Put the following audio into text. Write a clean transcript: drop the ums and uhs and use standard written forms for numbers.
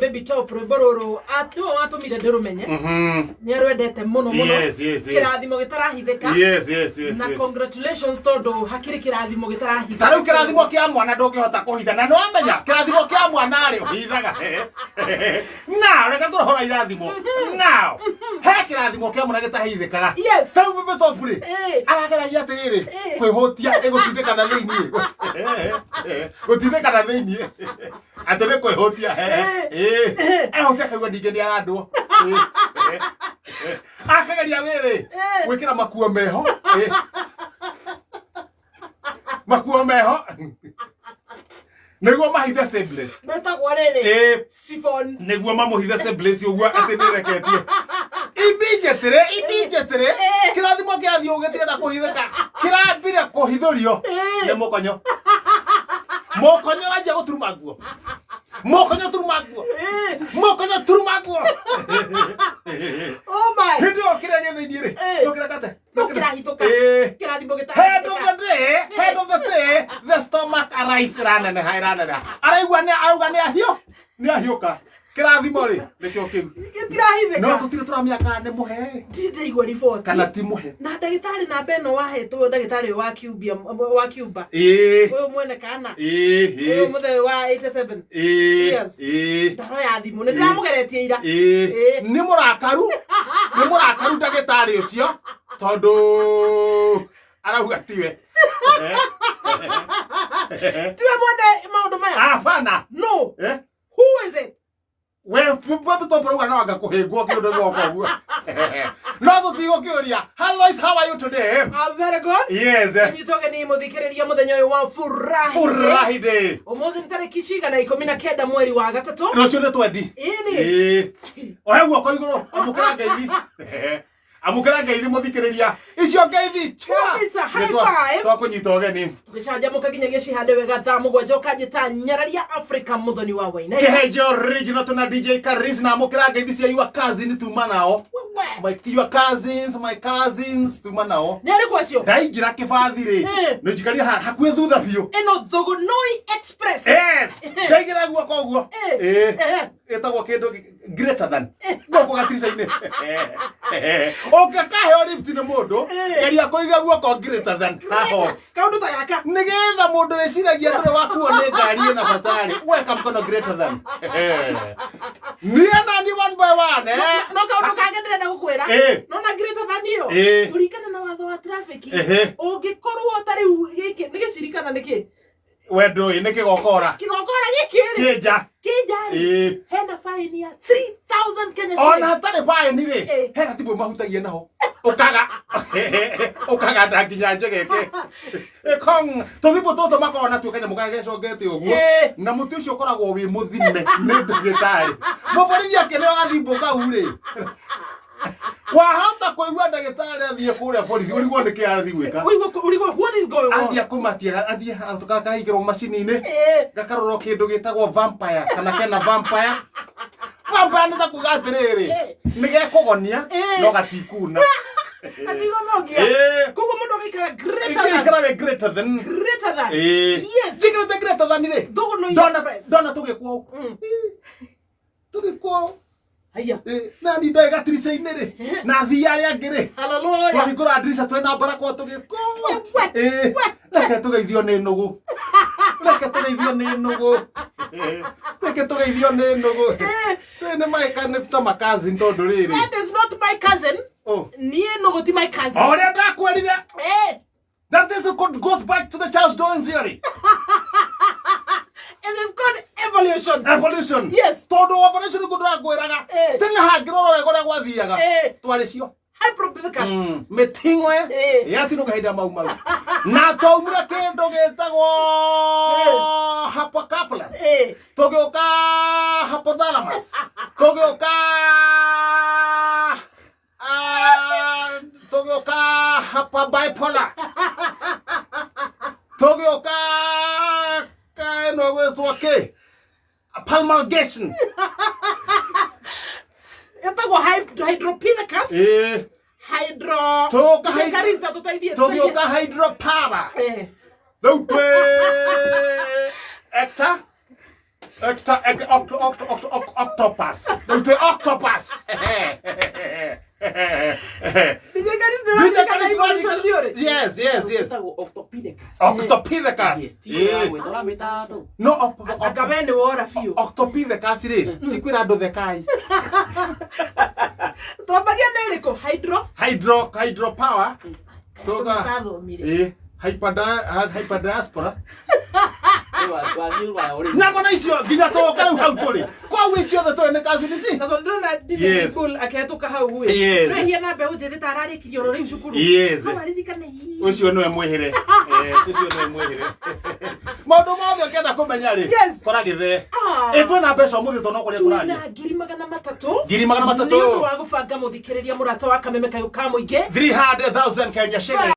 Baby Top rwĩmbo rũrũ nĩwe watũmire ndĩrũmenye. Nĩ arwendete mũno mũno. Kĩrathimo gĩtarahithĩka. Na congratulations tondũ hakĩrĩ kĩrathimo gĩtarahithĩka. Ta rĩu kĩrathimo kĩa mwana ndũngĩhota kũhitha, na nĩwamenya kĩrathimo kĩa mwana rĩ ũhithaga. Now reke ngũrohora irathimo. Now he kĩrathimo kĩa mwana gĩtahithĩkaga. Ta rĩu Baby Top rĩ, arageragia atĩrĩrĩ, kwĩhũtia ĩgũtindĩkana thĩiniĩ. Gũtindĩkana thĩiniĩ. Atĩ nĩ kwĩhũtia. Ehutia akaigua ningĩ nĩ arandwo. Akageria rĩrĩ gwĩkĩra makuo meho. Makuo meho nĩguo mahithe syphilis. Metagwo rĩrĩ chiffon. Nĩguo mamũhithe syphilis ũguo atĩ nĩreketie. Immediately, immediately, kĩrathimo kĩrathiĩ ũguo gĩtirenda kũhithĩka. Kĩrambire kũhithũrio nĩ mũkonyo. Mũkonyo ũranjia gũturuma nguo. Mũkonyo turuma nguo. Mũkonyo turuma nguo. Oh my. Hĩndĩ ĩyo kĩrĩa gĩ thĩiniĩ rĩ, no kĩrekate. No kĩrahithũka. Kĩrathimo Head of gĩtarahithũka. the day, head of the day, the stomach arise ĩraneneha ĩraneneha. Araigua nĩ arauga nĩ ahiũ, nĩ ahiũka. Kĩrathimo rĩ, nĩkĩo kĩu. Gĩtirahithĩka. No tũtirĩ tũramenya kana nĩ mũhe Ndirĩ ndaigua riboti. kana ti mũhe. Na ndagĩtarĩ namba ĩno wahetwo ndagĩtarĩ ũyũ wa Cuba, wa Cuba. Ũyũ mwene kana. Ũyũ mũthee wa 87. Yes. Ndaroya thimũ nĩ ndĩramũgeretie ira. Nĩ mũrakaru, nĩ mũrakaru ndagĩtarĩ ũcio tondũ arauga tiwe. Tiwe mwene maũndũ maya. Hapana. No. Who is it? We tũrauga no anga kũhĩngwo kĩũndũ gĩoka ũguo. No tũtigũkĩũria. Hello, how are you today? I'm very good. Yes. Nyitwo geni mũthikĩrĩria mũthenya ũyũ wa Furahi. Furahi day. Ũmũthĩ nĩ tarĩki cigana? 19 mweri wa gatatũ. Rũciũ nĩ twendi. Ĩni. Ohe guoko igũrũ, amũkĩra ngeithi. Amũkĩra ngeithi mũthikĩrĩria. Icio ngeithi cha. Kabisa, high five. Twakũnyita ũgeni. Tũgĩcanjamũka nginyagia cihande wega thaa 7 ũkanjĩta Nyararia Africa Mũthoni wa Wainaina. Kĩhenjo original tuna DJ Karis na amũkĩra ngeithi cia your cousin tuma nao. My, your cousins, my cousins tuma nao. Nĩ arĩkũ acio? Ndaingĩra kĩbathi rĩ, nĩ njikaria haha hakuhĩ thutha biũ. Ĩno Thũgũnũi Express. Yes. Ndaingĩra guoko ũguo. Ĩtagwo kĩndũ greater than guoko gatirica-inĩ. Ũngĩkaheo lift nĩ mũndũ, geria kũiga guoko greater than haho. Kaũndũ ta gaka. Nĩgetha mũndũ wĩciragia ndũrĩ wakuo nĩ ngari ĩna batarĩ, weka mkono greater than. Niĩ na niĩ one by one, eh? No kaũndũ kangĩ ndĩrenda gũkwĩra. Nona greater than ĩyo. Kũringana na watho wa traffic, ũngĩkorwo ta rĩu gĩkĩ nĩ gĩciri kana nĩ kĩ? We ndũĩ nĩ kĩgokora. Kĩgokora gĩkĩ rĩ. Kĩnja. Kĩnja rĩ. Hena fine ya 3000 Kenya Ona shillings. hatarĩ fine rĩ, he gatibũ mahutagia naho. Ũkaga ũkaganda nginya njegeke. Ĩkong tũthibũ tũtũ makoragwo natuo kanyamũ karĩa gecongete ũguo. Na mũtĩ ũcio ũkoragwo wĩ mũthime nĩ ndagĩtarĩ. Mũborithi akĩneo gathibũ kau rĩ. Wahota kũigua ndagĩtarĩ athiĩ kũrĩa borithi ũrigwo nĩ kĩ arathiĩ gwĩka. Ũrigwo what is going on? Athiĩ akũmatia, athiĩ gakahingĩrwo macini-inĩ, gakarorwo kĩndũ gĩtagwo vampire kana kena vampire. Vampire nĩ ta kuga atĩrĩrĩ, nĩ gekũgonia no gatikuna. Gatigũthũkia. Koguo mũndũ agaikara greater than. Ĩgaikara wĩ greater than. Greater than. Yes. Njĩkĩrĩte greater than rĩ. Thũgũnũ Express. Ndona tũgĩkwo. Tũgĩkwo. Haiya. Na ni ndagä gatirica-inĩ rĩ na athii arĩa angĩ rĩ Hallelujah. twahingũra ndirica twĩna mbarakwa tũgĩkwo. Reke tũgeithio nĩ nũgũ. Reke tũgeithio nĩ nũgũ. Reke tũgeithio nĩ nũgũ. Nĩ maĩka nĩ ta makazi tondũ rĩrĩ. That is not my cousin. Niĩ nũgũ ti my cousin. O ũrĩa ndakwĩrire. That is a goes back to the Charles Darwin theory. It is called evolution. Evolution. Yes. Tondũ evolution nĩguo ndĩrakwĩraga. Tene hangĩrorwo wega ũrĩa gwathiaga. Twarĩ cio. Hypropithecus. Mĩting'oe yatinũka hĩndĩ ya mau mau. Na twaumire kĩndũ gĩtagwo hippocampus. Tũgĩũka hypothalamus. Tũgĩũka tũgĩũka hapa bipolar. Tũgĩũka ka ĩno ĩgwĩtwo kĩ? Palmulgation. Ĩtagwo hydropithecus. Hydro. Tũgĩũka Karisa tũteithie. Tũgĩũka hydropower. Rĩu twĩ ecta. Octopus. Rĩu twĩ octopus. DJ Karis DJ nĩ Karis ũraririkana evolution theory? Yes. Ĩtagwo Octopithecus. Octopithecus. Yes, ti ũrĩa ũramĩta andũ. No, Anga we nĩ wora biũ. Octopithecus rĩ, ti kwĩra andũ thekai. Twambagia nĩ ĩrĩkũ? Hydro? Hydropower. Tuga. Tũtathomire. Ĩ, hyperdiaspora. Wathiĩ rũraya ũrĩ. Nyamũ na icio nginya tũgoka rĩu hau tũrĩ. Kwau icio ciothe tũĩ nĩ cousin ici. Na tondũ ndĩrona DJ Yes. Paul akĩhetũka hau ĩ. Yes. Twehia na mbeũ njĩthĩ ta ararĩkirie oro rĩu cukuru. Yes. No aririkane ii. Ũcio nĩwe mwĩhĩre. Yes, ũcio nĩwe mwĩhĩre. Maũndũ mothe ũngĩenda kũmenya rĩ, Yes. kora gĩthee. Ah. Ĩ twĩna mbeca ũmũthĩ tondũ no kũrĩa tũraria. Twĩna 300,000. 300,000. Nĩ ũndũ wa gũbanga mũthikĩrĩria mũrata wa kameme kayũ ka mũingĩ. 300,000 Kenya shillings.